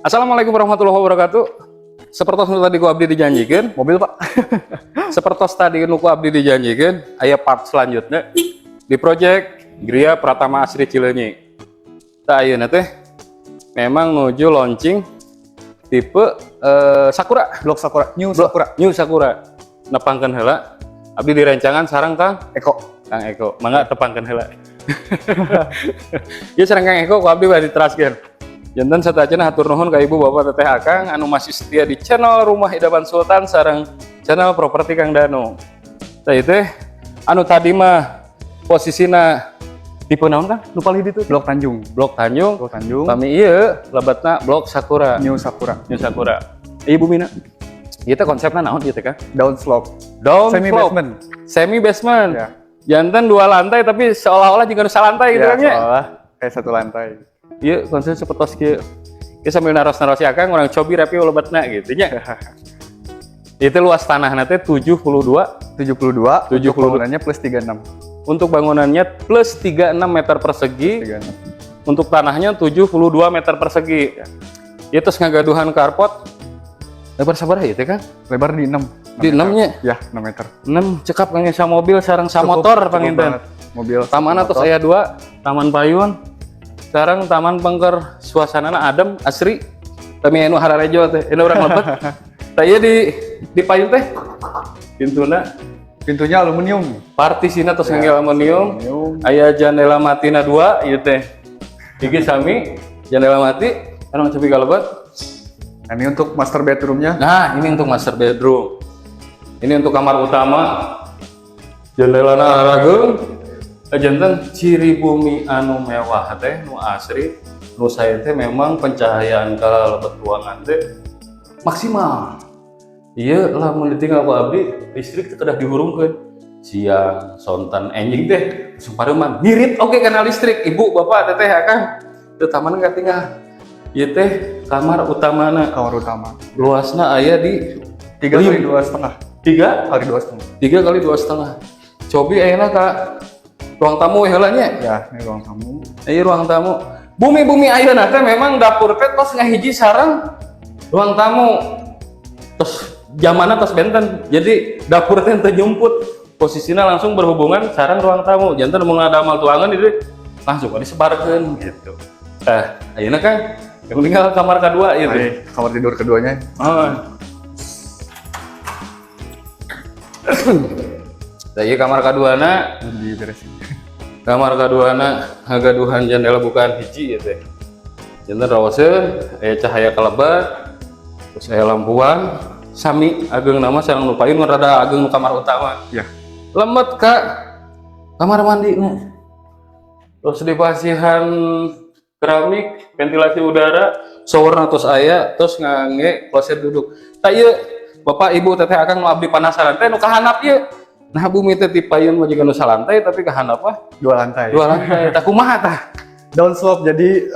Assalamualaikum warahmatullahi wabarakatuh. Seperti nu tadi ku abdi dijanjikan, Mobil, Pak. Seperti tadi nu ku abdi dijanjikan, aya part selanjutnya di project Griya Pratama Asri Cileunyi. Tah, ayeuna teh memang nuju launching tipe Sakura. Blok Sakura, New Sakura. New Sakura. Nepangkeun heula. Abdi direncangan sareng Kang Eko. Kang Eko. Mangga tepangkeun heula. Ya, sareng Kang Eko ku abdi bade diteraskeun. Janten sateuacanna hatur nuhun ka ibu, bapak, teteh, akang anu masih setia di channel Rumah Idaman Sultan sareng channel Properti Kang Danu. Tah, ieu teh anu tadi mah posisina tipe naon, Kang? Nu paling ditu? Blok Tanjung. Blok Tanjung. Blok Tanjung. Pami ieu lebetna Blok Sakura. New Sakura. New Sakura. Ibu Mina. Ieu teh konsepna naon ieu teh, Kang? Down slope. Down Semi slope. Basement. Semi basement. Ya. Janten dua lantai, tapi seolah-olah juga nu salantai gitu Ya, kan ya. Seolah kayak satu lantai. Iya, konsep seperti kieu. Ieu sambil naros-naros ya Kang, urang cobi review lebetna gitu nya. Itu luas tanah teh 72. 72, 72. untuk bangunannya plus 36. Untuk bangunannya plus 36 meter persegi, 36. Untuk tanahnya 72 meter persegi. Itu terus ngagaduhan carport. Lebar sabaraha ieu teh, Kang? Lebar di 6. Di 6 nya? Ya, 6 meter. 6 cekap kangge mobil sareng sa Cukup, motor cukup panginten. Banget. Mobil. Taman atos motor. Aya dua, taman payun. Sekarang taman pengker, suasanana adem, asri. Tapi anu hararejo teh, ini urang lebet. Tah, ieu di payun teh pintuna Pintunya aluminium. Partisina tos ngangge aluminium. Aluminium. Aya jendela matina dua ieu teh. Iki sami jendela mati, anu cobi kalebet. Nah, ini untuk master bedroomnya. Nah, ini untuk master bedroom. Ini untuk kamar utama. Jendelana arageung. Janten ciri bumi anu mewah teh, nu asri, nu sae teh memang pencahayaan ka lebet ruangan teh maksimal. Iya, lamun ditinggal ku abdi, listrik teh kedah dihurungkeun. Siang, sonten, enjing teh langsung pareuman. Ngirit oge kana listrik, ibu, bapak, teteh, akang. Teu taman tinggal. Ieu teh kamar utamana. Kamar utama. Luasna aya di 3 kali 2,5. 3 Kali 2,5. 3 kali 2,5. Cobi ayeuna ka ruang tamu heula nya. Ya, ini ruang tamu. Ieu ruang tamu. Bumi-bumi ayeuna teh memang dapur teh tos ngahiji sareng ruang tamu. Tos zamanna tos benten. Jadi dapur teh teu nyumput. Posisinya langsung berhubungan sareng ruang tamu. Janten mun ngadamel tuangan itu langsung disebarkeun gitu. Eh, ayeuna kan yang tinggal kamar kedua itu. Ini kamar tidur keduanya. Oh. Nah, ieu kamar kaduana. Belum diberesin. Kamar kaduana ngagaduhan jendela bukaan hiji ya teh. Janten rawaseun, aya cahaya kalebet, terus aya lampuan, sami ageungna mah sareng nu payun, rada ageng nu kamar utama. Ya. Lebet ka kamar mandi na. Terus dipasihan keramik, ventilasi udara, shower tos aya, terus ngangge kloset duduk. Tah, ieu bapak, ibu, teteh, akang nu abdi penasaran teh nu kahandap ieu. Nah, bumi teh ti payun mah jiga nu salantai, tapi kahandap mah Dua lantai. Dua lantai. Tah, kumaha tah? Down slope, jadi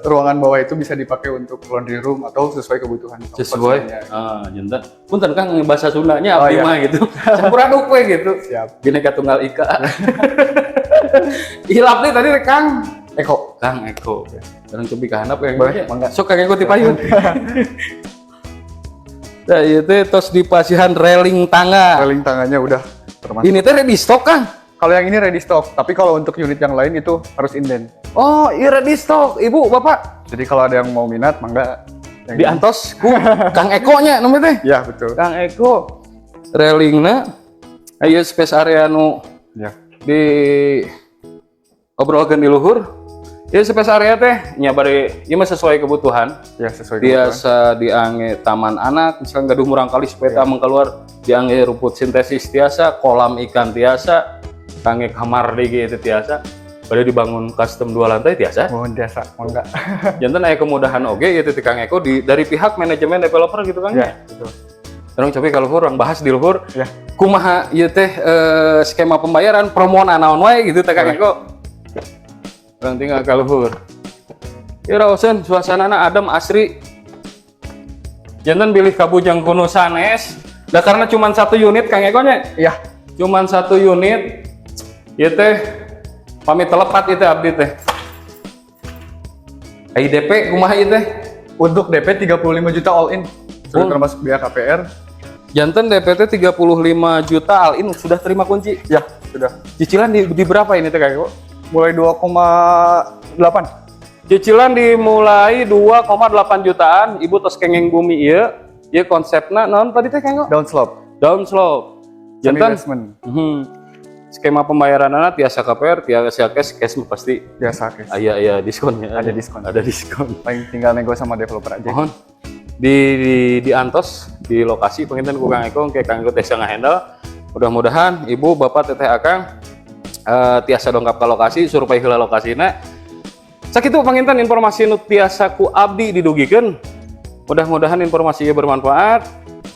ruangan bawah itu bisa dipakai untuk laundry room atau sesuai kebutuhan Sesuai. konsumennya. Ah, janten. Punten Kang, bahasa Sundanya Oh, abdi iya. mah gitu. Campur aduk we gitu. Siap. Bhinneka Tunggal Ika. Hilap nih tadi Kang. Eko. Kang Eko. Sekarang cobi ka handap ya. Boleh, mangga. Sok Kang Eko ti payun. Nah, ieu teh tos dipasihan railing tangga. Railing tangganya udah termasuk. Ini teh ready stock, Kang? Kalau yang ini ready stock, tapi kalau untuk unit yang lain itu harus inden. Oh, iya, ready stock, ibu, bapak. Jadi kalau ada yang mau minat, mangga. Yang ini. Diantos ku Kang Eko nya namanya teh. Ya, betul. Kang Eko. Railingna aya space area nu di obrolkeun di luhur. Ya, space area teh nya bari ieu mah sesuai kebutuhan. Ya, sesuai kebutuhan. Biasa diangge taman anak, misalnya gaduh murangkalih supaya taman keluar, diangge rumput sintesis tiasa, kolam ikan tiasa, kangge kamar deui ge itu tiasa. Bade dibangun custom dua lantai tiasa. Mohon jasa, mangga. Janten aya kemudahan oge itu ti Kang Eko di dari pihak manajemen developer gitu kan. Ya, betul. Terus coba kalau urang bahas di luhur. Ya. Kumaha ieu teh skema pembayaran, promona naon wae gitu teh, Kang Eko. Urang tinggal ka luhur. Ieu raoseun suasanana adem, asri. Janten bilih kabujang ku nu sanes. Da karena cuma satu unit, Kang Eko nya. Ya. Cuman satu unit. Ieu teh pamit telepat itu abdi teh. Ai DP kumaha ieu teh? Untuk DP 35 juta all in. Sudah termasuk biaya KPR. Janten DP teh 35 juta all in sudah terima kunci. Ya, sudah. Cicilan di berapa ini teh, Kang Eko? Mulai 2,8. Cicilan dimulai 2,8 jutaan, Ibu tos kenging bumi ieu. Ieu konsepna naon tadi teh, Kang Eko? Down slope. Down slope. Semi Janten basement. Skema pembayaranana tiasa KPR, tiasa cash, cash mah pasti Biasa cash. Aya aya diskonnya. Ada diskon. Ada diskon. Paling tinggal nego sama developer aja. Mohon di antos di lokasi panginten ku Kang Eko, ke Kang Eko tiasa ngahandle. Mudah-mudahan Ibu, Bapak, Teteh, Akang tiasa dongkap ke lokasi, survei heula lokasina. Sakitu panginten informasi nu tiasa ku abdi didugikeun. Mudah-mudahan informasi ieu bermanfaat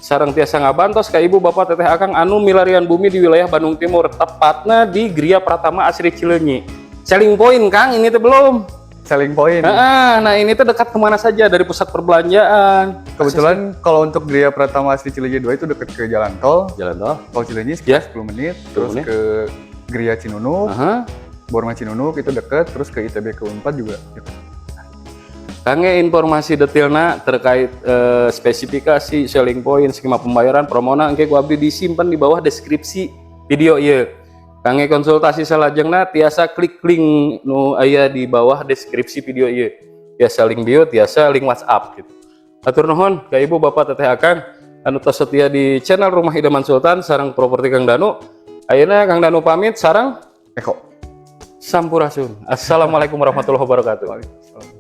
sareng tiasa ngabantos ka Ibu, Bapak, Teteh, Akang anu milarian bumi di wilayah Bandung Timur, tepatna di Griya Pratama Asri Cileunyi. Selling point, Kang, ini tuh belum. Selling point. Nah, ini tuh dekat kemana saja dari pusat perbelanjaan? Kebetulan kalau untuk Griya Pratama Asri Cileunyi 2 itu deket ke jalan tol. Jalan tol. Tol Cileunyi sekitar 10 menit, terus menit. Ke Griya Cinunuk, Borma Cinunuk itu deket, terus ke ITB, ke Unpad juga deket. Kangge informasi detailna terkait spesifikasi, selling point, skema pembayaran, promona engke ku abdi disimpan di bawah deskripsi video ieu. Kangge konsultasi salajengna tiasa klik link nu aya di bawah deskripsi video ieu. Tiasa link bio, tiasa link WhatsApp gitu. Hatur nuhun ka Ibu, Bapak, Teteh, Akang anu tos setia di channel Rumah Idaman Sultan sareng properti Kang Danu. Ayeuna Kang Danu pamit sareng Eko. Sampurasun. Assalamualaikum warahmatullahi wabarakatuh. Waalaikumsalam.